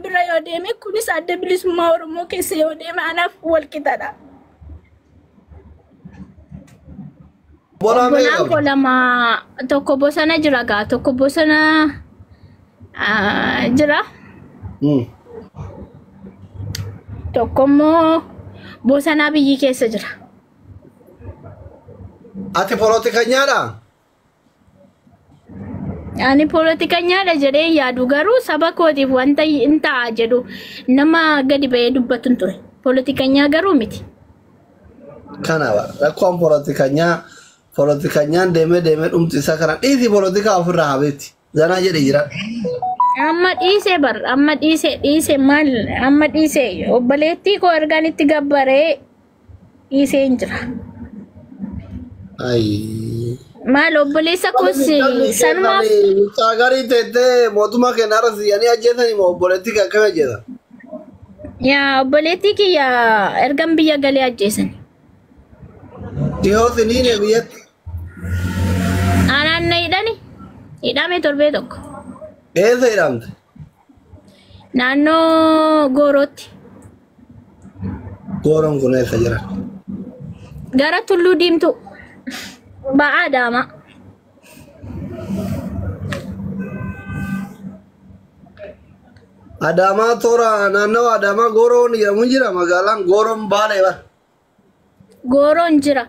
bira yoo deeme, kunis Adda Bilisummaa Oromoo keessa yoo deeme anaaf wal qixadha. Obbolaa meeqa Obbolaan koo qabda? 2, tokko bosona jira gaa, tokko bosona jira. Tokko immoo bosonaa biyyi keessa jira. Ati polotikanyaadha? Ani poolitikanyaadha jedhee yaadu, garuu saba kootiif wanta hin ta'a jedhu nama gadi ba'ee dubbatu hin ture. Poolitikanyaa garuu miti. Kana rakkoon polotikanyaa, polotikanyaan deemee deemee dhumti isaa kana. Dhiisi, polotikaa ofirraa habeetti. Zanaa jedhe jira. Amma dhiisee bar, amma dhiisee, dhiisee maal, amma dhiisee, obboleettii koo ergaan itti gabbaree dhiisee hin jira. Ayi. Maal, obboleessa koos sanumaaf. Mucaa garii teettee mootummaa keenya irra siyyanii ajjeesanii moo obboleettii kee akkami ajjeesan? Yaa, obboleettii kiyya ergan biyya galee ajjeesan. Dhihoo siniine biyyatti. Anaan na hidhani. Hidhame torbee tokko. Eessa hidhamte? Naannoo Goorootti. Gooroon kun eessa jira? Gara Tulluu Diimtuu. Ba'aa Adaamaa. Adaamaa toora naannawa Adaamaa Gooroon jedhamu jira, magaalaan Gooroon Baalee bara. Gooroon jira.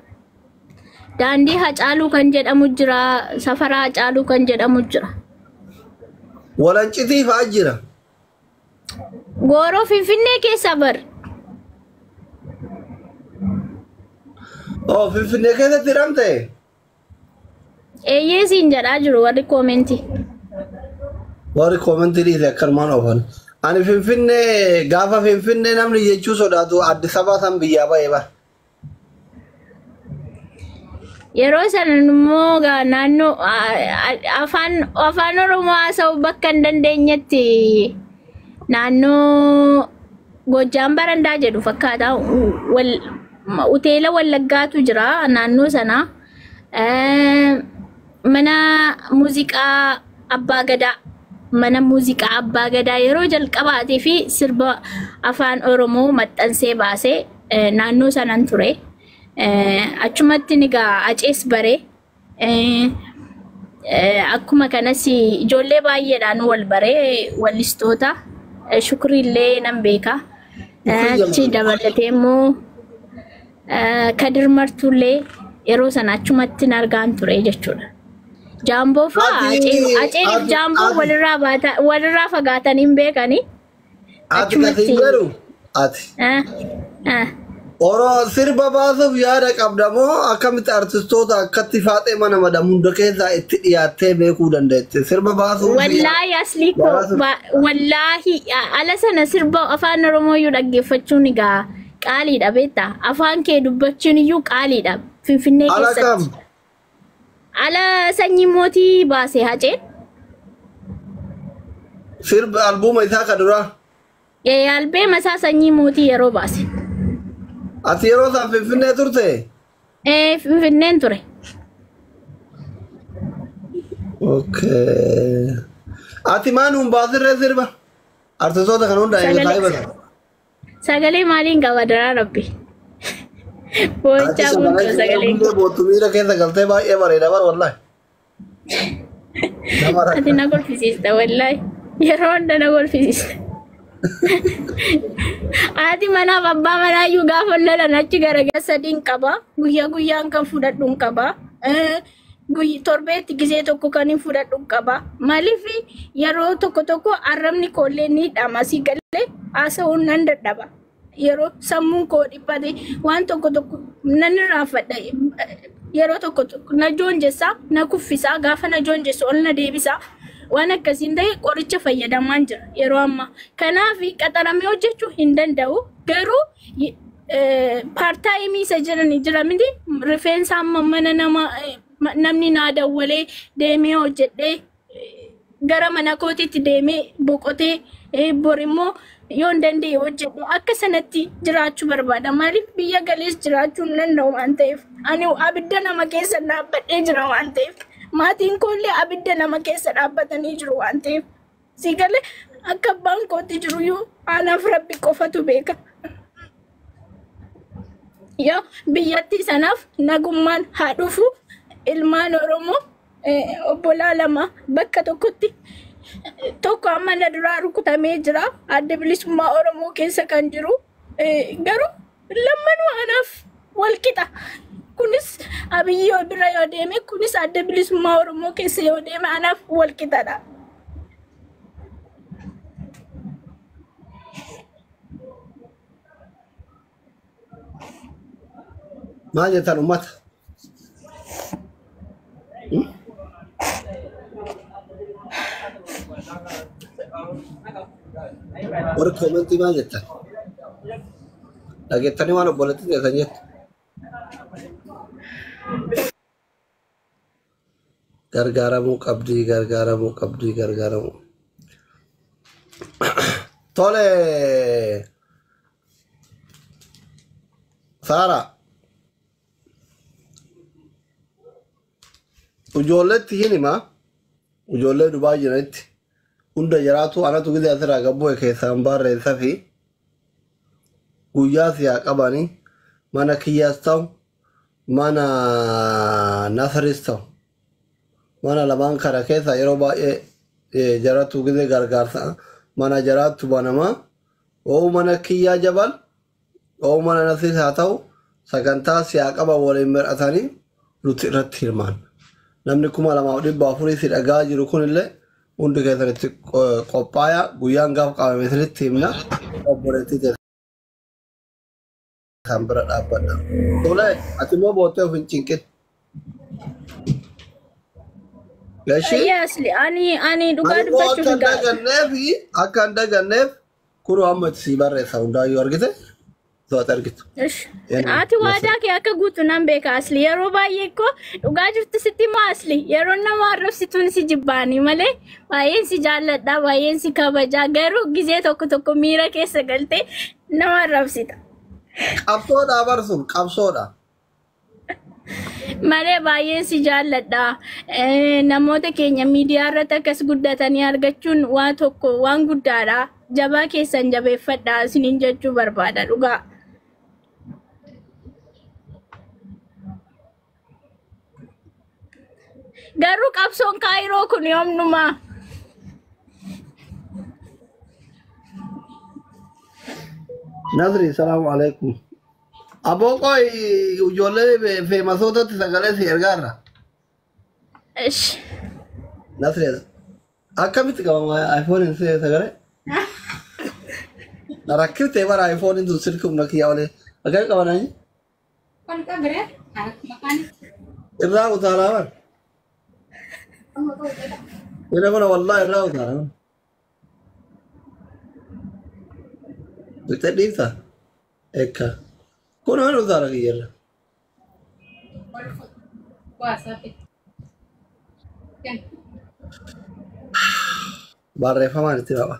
Daandii Hacaaluu kan jedhamu jira. Safara Hacaaluu kan jedhamu jira. Walancitii fa'aa jira. Gooroo Finfinnee keessa bar. Oh, Finfinnee keessatti hidhamte? Eeyyee siin jedhaa jiru warri koomentii. Warri koomentii dhiise akkanumaan oofan. Ani Finfinnee gaafa Finfinnee namni jechuu sodaatu Addis Ababaa san biyyaa ba'ee bara. Yeroo sana immoo gaa naannoo afaan Oromoo haasa'uu bakka hin dandeenyetti naannoo Gojjaam Barandaa jedhu fakkaata. Wal hoteela Wallaggaatu jira naannoo sana. Mana muuziqaa Abbaa Gadaa. Mana muuziqaa Abbaa Gadaa yeroo jalqabaatii fi sirba afaan Oromoo maxxansee baasee naannoo sanan ture. Achumatti ni gaa acees bare. Akkuma kanas ijoollee baay'eedhaan wal baree, wallistoota Shukriillee nan beeka. Achi dabalatee immoo Kadir Martuullee yeroo sana achumatti argaan ture jechuudha. Jaamboo fa'aa, Aceeniif Jaamboo walirraa baata, walirraa fagaatanii hin beekanii. Ati kasi jedhu ati. Oroo sirba baasuuf yaada qabda moo akkamitti artistoota akkatti faaxee mana madam hunda keessaa itti dhiyaattee beekuu dandeette? Sirba baasuuf. Wallaahi aslii koo, wallaahi ala sana sirba afaan Oromoo iyyuu dhaggeeffachuun egaa qaaliidha, beektaa? Afaan kee dubbachuun iyyuu qaaliidha Finfinnee Ala kam? keessatti. Ala Sanyii Mootii baase Haceen. Sirba albuuma isaa ka duraa. Albeema isaa Sanyii Mootii yeroo baase. Ati yeroo isaan Finfinnee turte? Ee, Finfinneen ture. Okay. Ati maa nuun baasirree sirba? Artistoota kan hunda eega saayibata. Sagalee maaliin qaba, daraa rabbi? Boo'ichaa guutuu sagalee. Boottu miira keessa galtee baay'ee bareeda bar wallahi. Nama Ati rakka. na kolfisiista wallaahi. Yeroo hunda na kolfisiista. Haati manaaf abbaa manaa iyyuu gaafa lolan achi garagara sadiin qaba. Guyyaa guyyaan kan fudhadhu hin qaba. Torbeetti gisee tokko kan hin fudhadhu hin qaba. Maaliif, yeroo tokko tokko arrabni koollee ni hidhama, asii galee haasa'uun nan dadhaba. Yeroo sammuun koo dhiphate waan tokko tokko nan irraanfadha. Yeroo tokko tokko na joonjessaa, na kuffisaa, gaafa na joonjessu ol na deebisaa. Waan akkasiin ta'e qoricha fayyadamaan jira yeroo ammaa. Kanaaf qaxaramee hojjechuu hin danda'u. Garuu part time isa jirani jira miti, rifeensa amma mana nama namni naa dawwalee deemee hojjedhee gara mana kootiitti deemee boqotee, bor immoo yoo hin danda'e hojjedhe, akka sanatti jiraachuu barbaada. Maaliif, biyya galees jiraachuu hin danda'u waan ta'eef. Ani abidda nama keessa dhaabbadhee jira waan ta'eef. Maatiin koollee abidda nama keessa dhaabbatanii jiru waan ta'eef. Si galee Akka abbaan kootti jiruyyuu anaaf rabbi qofatu beeka. Yoo biyyattii sanaaf nagummaan haa dhufu ilmaan Oromoo obbolaa lama bakka tokkotti tokko amma na duraa rukutamee jira adda bilisummaa Oromoo keessa kan jiru garuu lammanuu anaaf wal qixa. Kunis Abiyyi bira yoo deeme kunis adda bilisummaa Oromoo keessa yoo deeme anaaf wal qixadha. Maal jettan uummata? Warri koomentii maal jettan? Dhageettanii waan obboleettii teessan jettu. Gargaaramuu qabdii, gargaaramuu qabdii, gargaaramuu. Tole Saara ijoolleetti hin himaa ijoollee Dubaay jiranitti hunda jiraatu anatu gidee asirraa gabbu'e keessaan barreessa fi guyyaa siyaa qabanii mana kiyyaas ta'u mana Nasris ta'u mana lamaan kana keessa yeroo baay'ee jaratu gidee gargaarsa mana jaraattu banamaa oo mana kiyyaa jabal oo mana Nasris haa ta'u sagantaa siyaa qaban waliin mar'atanii nuti irratti hirmaanna. Namni 2400 si dhagaa jiru kunillee hundi keessanitti qophaayaa guyyaan gaaf qabame isinitti himna obboleettii teessan bira dhaabbadha. Tole ati immoo boottee of hin cinqin. Gashii Asli ani dhugaa ani immoo akka dubbachuuf hin daganneef akka hin daganneef kunoo amma itti sii barreessa hundaayyuu argite to'ate argitu. Ati waadaa kee akka guutu nan beeka Asli. Yeroo baay'ee koo dhugaa jirtu sitti himaa Asli. Yeroo nama arrabsituun si jibbaani malee baay'een si jaalladha baay'een si kabajaa garuu gizee tokko tokko miira keessa galtee nama arrabsita. Qabsoodha barsuun qabsoodha. Malee baay'een si jaalladha. Namoota keenya miidiyaa irratti akkas guddatanii argachuun waa tokko waan guddaadha. Jabaa keessan jabeeffadha isiniin jechuu barbaada dhugaa. Garuu qabsoon kaayiroo kun yoomnumaa? Nasri salaamu alaikum. Aboo qoy ijoollee feemasootatti sagalee si ergaarra. Ish. Nasri akkamitti qabama iPhone hin sagalee? Na rakkifte bara iPhone tun silki humna kiyyaa olee. Akkami qabananii? Irraa utaalaa bara. Ina kuna wallahi irraa utaalaa. Bitte dhiifta? Ekka. Kun waan utaala kiyyarra. Barreeffamaan itti qaba.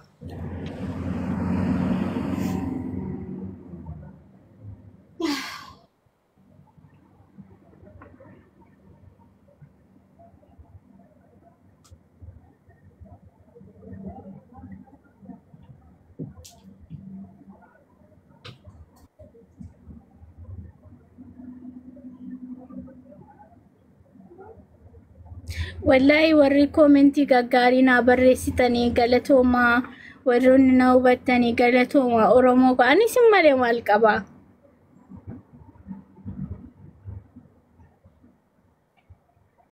Wallahi warri koomentii gaggaarii naa barreessitanii galatoomaa warroonni na hubattanii galatoomaa Oromoo koo ani isin malee maal qabaa?